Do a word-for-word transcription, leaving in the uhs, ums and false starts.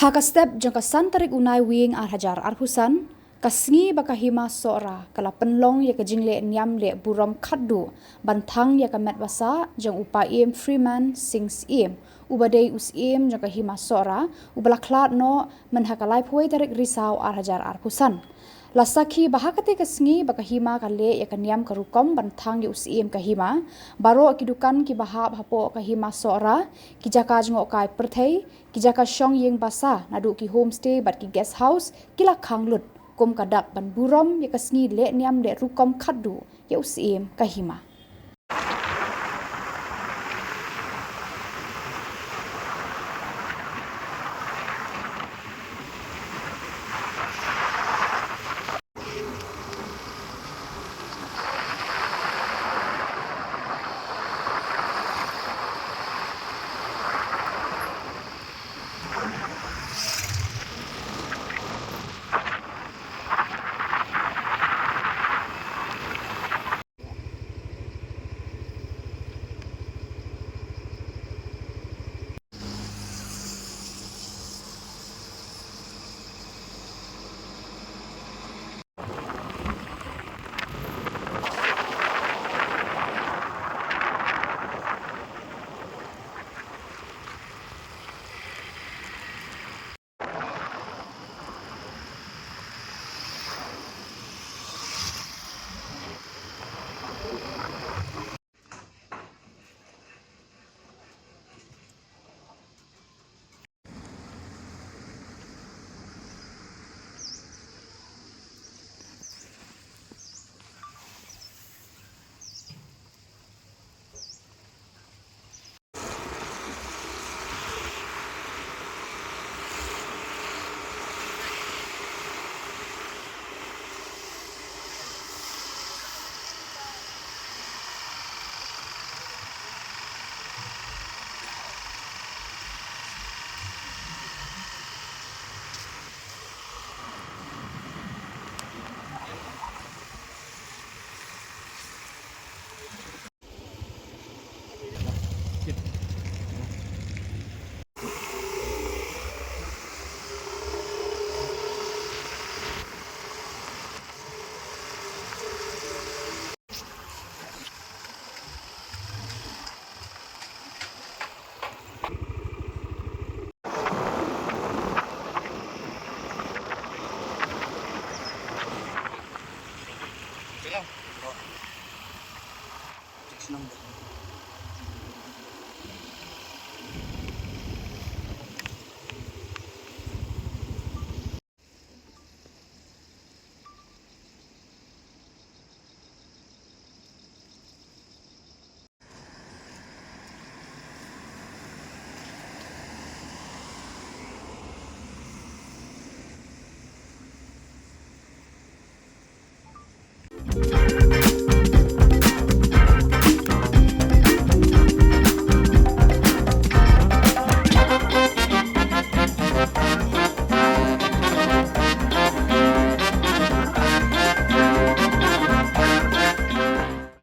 Ha ka step jong ka san tarik u Naiwieng ar hajar arphew san, ka sngi ba ka Hima Sohra ka la pynlong ïa ka jingleh niam leh burom khatduh ban thang ïa ka met ba sah jong u Paiem Freeman Singh Syiem, uba dei u Syiem jong ka Hima Sohra, uba la khlad noh myn ha ka laiphew wei tarik Risaw ar hajar arphew san. La sakhi ba ha katei ka sngi ba ka Hima ka leh ïa ka niam ka rukom ban thang ïa u Syiem ka Hima, baroh ki dukan kiba hap hapoh ka Hima Sohra, ki jaka jngohkai pyrthei, ki jaka shong ïing basa naduh ki homestay bad ki guest house ki la khang lut kum ka dak ban burom ïa ka sngi leh niam leh rukom khatduh ïa u Syiem ka Hima.